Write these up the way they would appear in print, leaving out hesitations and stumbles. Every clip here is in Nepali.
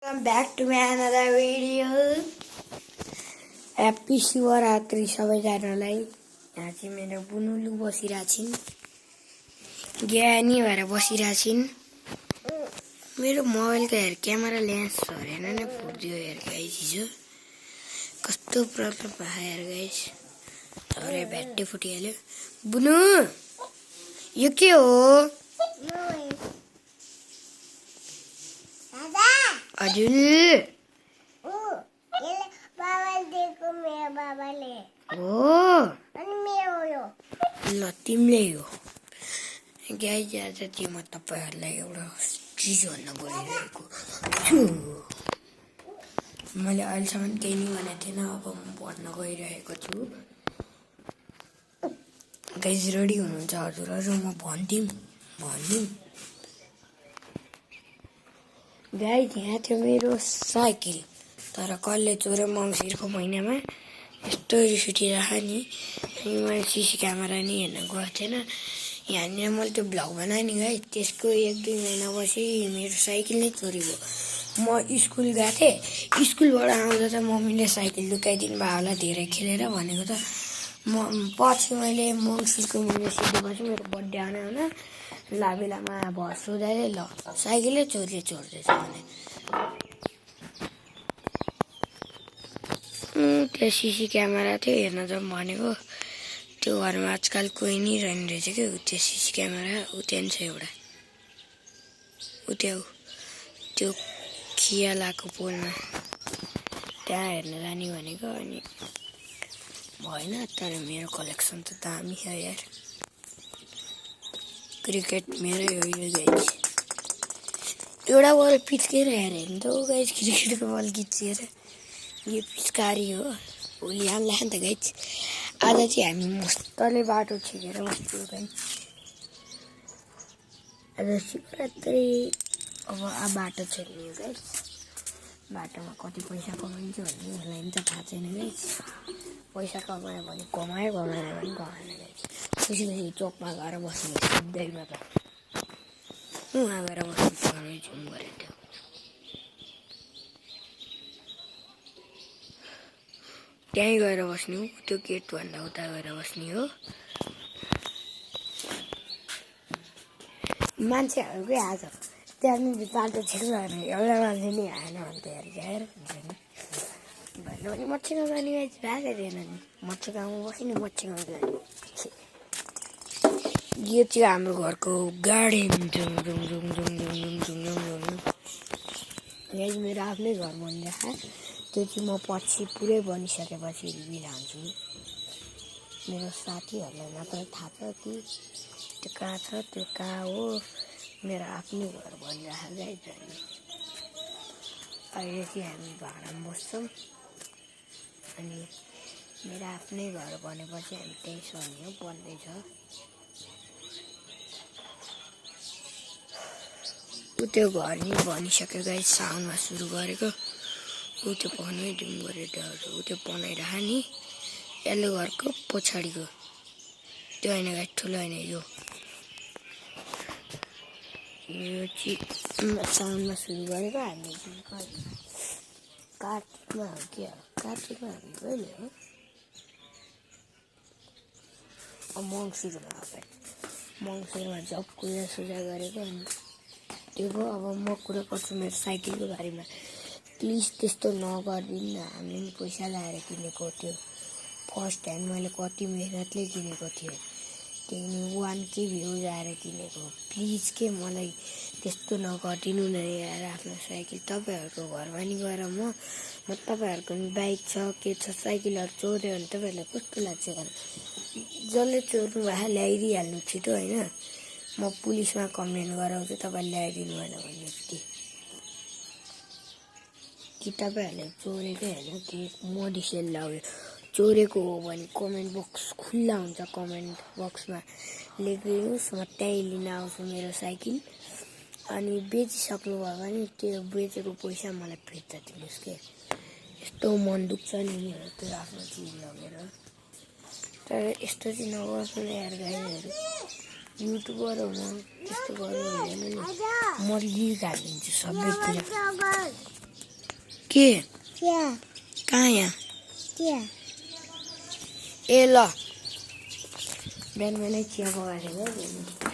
Welcome back to my another video. Happy Shivaratri सबैजनालाई। यहाँ चाहिँ मेरो बुनुलु बसिरहेछिन्, ज्ञानी भएर बसिरहेछिन्। मेरो मोबाइलको हेर क्यामेरा लेन्स झरेन नै फुट्दियो हेर गाइस। हिजो कस्तो प्रब्लम भयो हेर गाइस, झरे ब्याट्री फुटिहाल्यो। बुनु यो के हो? हजुर हो ल तिमीले हो गाइस। आज चाहिँ म तपाईहरुलाई एउटा चिज भन्न गइरहेको छु। मैले अहिलेसम्म केही नि भनेको थिएन, अब म भन्न गइरहेको छु। गाइस रेडी हुनुहुन्छ हजुरहरु? म भन्दिम गाइस यहाँ थियो मेरो साइकल, तर कसले चोर्यो मङ्सिरको महिनामा। यस्तो रिस उठिरहेको नि। अनि मैले सिसी क्यामेरा नि हेर्न गएको थिएन। यहाँनिर मैले त्यो भ्लग बनाएँ नि गाइस, त्यसको 1-2 महिनापछि मेरो साइकल नै चोरी भयो। म स्कुल गएको थिएँ, स्कुलबाट आउँदा त मम्मीले साइकल लुकाइदिनु भयो होला धेरै खेलेर भनेको त। पछि मैले मङ्सिरको महिना सिधेपछि मेरो बर्थडे आउन लाबेलामा भर सोधाले ल साइकलै चोर्दैछ भने त्यो सिसी क्यामेरा थियो हेर्न जाउँ भनेको। त्यो घरमा आजकल कोही नि रहने रहेछ कि त्यो सिसी क्यामेरा। त्यहाँ छ एउटा, त्यो खियालाको पोलमा, त्यहाँ हेर्न जाने भनेको। अनि भएन, तर मेरो कलेक्सन त दामी छ यार। क्रिकेट मेरै हो यो गाइस। एउटा बल पिच्केर हेर्यो त गाइस, क्रिकेटको बल खिचेर यो पिचकारी हो। भोलि हान्ला नि त गाइस। आज चाहिँ हामी मस्तले बाटो छिरेर बस्छौँ गाइस। आज शिवरात्रि। अब बाटो छिर्ने हो गाइस। बाटोमा कति पैसा कमाइन्छ भन्ने मलाई नि त थाहा छैन गाइस। पैसा कमायो भने कमाएन भने कमाएन गाइस। खुसी चोकमा गएर बस्ने सिधैमा त उहाँ गएर बस्नु पर्ने झुम गरेर थियो। त्यहीँ गएर बस्ने हो, त्यो गेटभन्दा उता गएर बस्ने हो। मान्छेहरूकै आज त्यहाँनिर बाटो छिर्नु एउटा मान्छे नि आएन भने त हेरेर हुन्छ नि। भन्नु भने मच्छीगाउँ जाने गाइस भएको थिएन नि। मच्छीगाउँमा बस्यो नि, मच्छीगाउँ जाने। यो चाहिँ हाम्रो घरको गार्डन। गाइस मेरो आफ्नै घर बनिरहेको, त्यो चाहिँ म पछि पुरै बनिसकेपछि रिभिल हान्छु। मेरो साथीहरूलाई मात्र थाहा छ कि त्यो कहाँ छ, त्यो कहाँ हो। मेरो आफ्नै घर बनिरहेको गाइस। अहिले चाहिँ हामी भाडामा बस्छौँ। अनि मेरो आफ्नै घर बनेपछि हामी त्यही सर्ने हो, बन्दैछ। त्यो घर नि बनिसक्यो गाइस, साउनमा सुरु गरेको। त्यो पढ्नै दिउँ गरेर त्यो बनाइरह नि। यल्लो घरको पछाडिको त्यो होइन गाइस, ठुलो होइन यो चाहिँ साउनमा सुरु गरेको। हामी कार्तिकमा हो कि कार्तिकमा हामी कहिले हो मङ्सिरमा हो गाइस। मङ्सिरमा जब पूजा गरेको। अनि त्यो भयो। अब म कुरा गर्छु मेरो साइकलको बारेमा। प्लिज त्यस्तो नगरिदिनु न। हामीले पनि पैसा लगाएर किनेको त्यो। फर्स्ट टाइम मैले कति मेहनतले किनेको थिएँ। त्यही 1K भ्युज आएर किनेको। प्लिज के मलाई त्यस्तो नगरिदिनु न यार। आफ्नो साइकल तपाईँहरूको घरमा नि गएर म तपाईँहरूको नि बाइक छ के छ, साइकलहरू चोर्यो भने तपाईँहरूलाई कस्तो लाग्छ? जसले चोर्नु भए ल्याइदिइहाल्नु छिटो होइन। म पुलिसमा कम्प्लेन गराउँछु तपाईँले ल्याइदिनु भएन भने। यति कि तपाईँहरूले चोरेकै होइन कि मडिसेल लग्यो। चोरेको हो भने कमेन्ट बक्स खुल्ला हुन्छ, कमेन्ट बक्समा लेखिदिनुहोस्। म त्यहीँ लिन आउँछु मेरो साइकल। अनि बेचिसक्नु भयो भने त्यो बेचेको पैसा मलाई फिर्ता दिनुहोस् के। यस्तो मन दुख्छ नि त्यो आफ्नो चिज लगेर। तर यस्तो चाहिँ नगर्छु नि यार गाइजहरू। युट्युबर हो म, त्यस्तो गर्नु हुँदैन नि। म लिक हालिदिन्छु सबैतिर। के चिया कहाँ यहाँ चिया ए ल बिहान बिहानै चिया पकाएको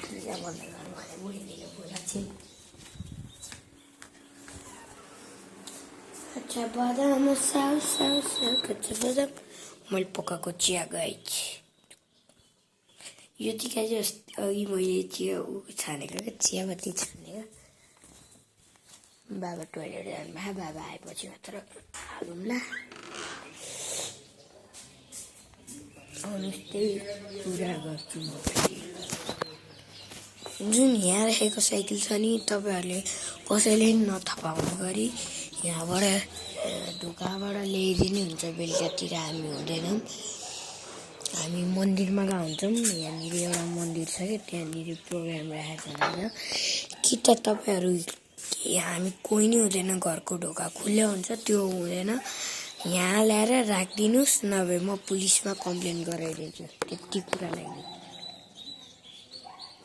चिया बन्द गर्नु भने बुढीले पुरा छिन् कच्चा बदाम साउ साउ साउ कच्चा बदाम मैले पकाएको चिया गाइज यो चाहिँ अघि मैले चिया छानेको क्या चियापत्ती छानेको बाबा टोइलेट जानुभयो बाबा आएपछि मात्र हालौँला आउनुहोस् त्यही कुरा गर्छु म जुन यहाँ राखेको साइकल छ नि तपाईँहरूले कसैले नथपाउनु गरी यहाँबाट ढोकाबाट ल्याइदिने हुन्छ बेलुकातिर हामी हुँदैनौँ हामी मन्दिरमा हुन्छौँ यहाँनिर एउटा मन्दिर छ क्या त्यहाँनिर प्रोग्राम राखेको हुन्छ कि त तपाईँहरू हामी कोही नै हुँदैन घरको ढोका खुल्ला हुन्छ त्यो हुँदैन यहाँ ल्याएर राखिदिनुहोस् नभए म पुलिसमा कम्प्लेन गराइदिन्छु त्यति कुरा लागि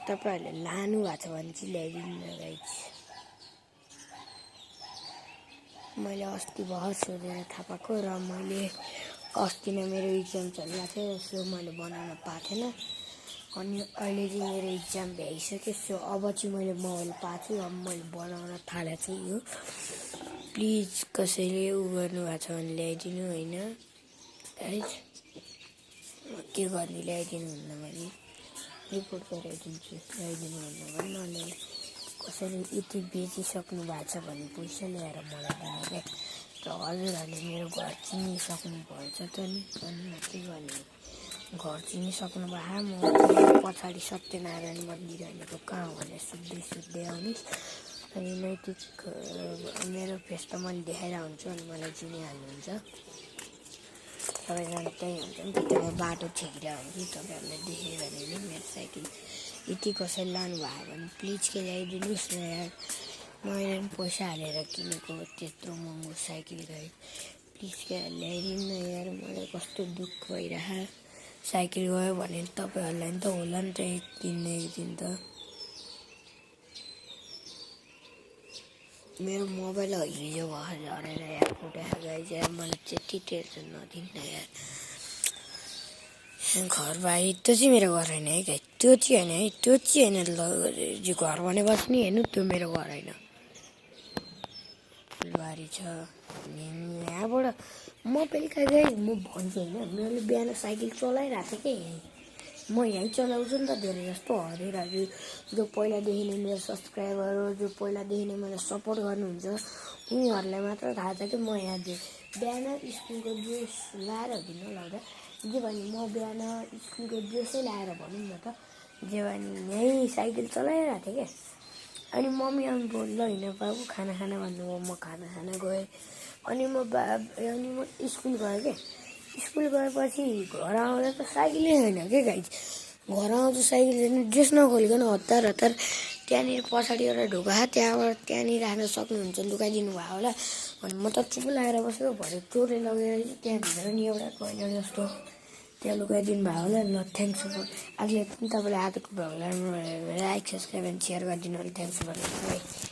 तपाईँहरूले लानु भएको छ भने चाहिँ ल्याइदिनु गाइज मैले अस्ति भर्खर सोधेर थाहा पाएको र मैले अस्ति नै मेरो इक्जाम चलिरहेको थियो सो मैले बनाउन पाएको थिएन अनि अहिले चाहिँ मेरो इक्जाम भ्याइसक्यो सो अब चाहिँ मैले मोबाइल पाएको छु अब मैले बनाउन थालेको छु यो प्लिज कसैले उ गर्नुभएको छ भने ल्याइदिनु होइन है के गर्ने ल्याइदिनु हुन्न भने रिपोर्ट गराइदिन्छु ल्याइदिनु हुन्न भने नल्याइ कसैले यति बेचिसक्नु भएको छ भने पैसा ल्याएर मलाई दिनु क्या र हजुरहरूले मेरो घर चिनिसक्नु भएछ त नि अनि के गर्ने घर चिनिसक्नु भयो म पछाडि सत्यनारायण मन्दिर भनेको कहाँ हो भनेर सुत्दै आउनुहोस् अनि नैतिक मेरो फेस त मैले देखाएर हुन्छु अनि मलाई चिनिहाल्नुहुन्छ सबैजना त्यही हुन्छ नि त्यहाँ बाटो छेकिरहेको हुन्छ तपाईँहरूले देखेँ भने नि मेरो साइकल यति कसैले लानुभयो भने प्लिज के ल्याइदिनुहोस् न यार मैले पनि पैसा हालेर किनेको त्यत्रो महँगो साइकल गएँ प्लिज के ल्याइदिनु न यार मलाई कस्तो दुःख भइरहेको साइकल गयो भने तपाईँहरूलाई नि त होला नि त एक दिन न एक दिन त मेरो मोबाइल हिजो भर्खर झरेर यहाँ फुटेर गएछ मलाई त्यति टेन्सन नदिनु यार घर बारी त्यो चाहिँ मेरो घर होइन है गाई त्यो चाहिँ होइन है त्यो चाहिँ होइन जो घर भनेपछि नि हेर्नु त्यो मेरो घर होइन फुलबारी छ यहाँबाट म बेलुका गएँ म भन्छु होइन मैले बिहान साइकल चलाइरहेको थिएँ कि म यहीँ चलाउँछु नि त धेरै जस्तो हरेर जो पहिलादेखि नै मेरो सब्सक्राइबर हो जो पहिलादेखि नै मलाई सपोर्ट गर्नुहुन्छ उनीहरूलाई मात्र थाहा छ कि म यहाँ बिहान स्कुलको ड्रेस लाएर हिँड्न लाउँदा जे भने म बिहान स्कुलको ड्रेसै लाएर भनौँ न त जे भने यहीँ साइकल चलाइरहेको थिएँ क्या अनि मम्मी आउनु ल हिँड बाबु खाना खाना भन्नुभयो म खाना गएँ अनि म स्कुल गएँ क्या स्कुल गएपछि घर आउँदा त साइकलै छैन के गाइज घर आउँछु साइकल छैन ड्रेस नखोलिकन हतार त्यहाँनिर पछाडि एउटा ढोका त्यहाँनिर राख्न सक्नुहुन्छ लुकाइदिनु भयो होला अनि म त चुप लागेर बसेको भरे चोरले लगेर चाहिँ त्यहाँभित्र नि एउटा टोइलेट जस्तो त्यहाँ लुकाइदिनु भयो होला ल थ्याङ्क्स फर अहिले पनि तपाईँले आजको भ्लगलाई लाइक सब्सक्राइब एन्ड सेयर गरिदिनु होला थ्याङ्क्स फर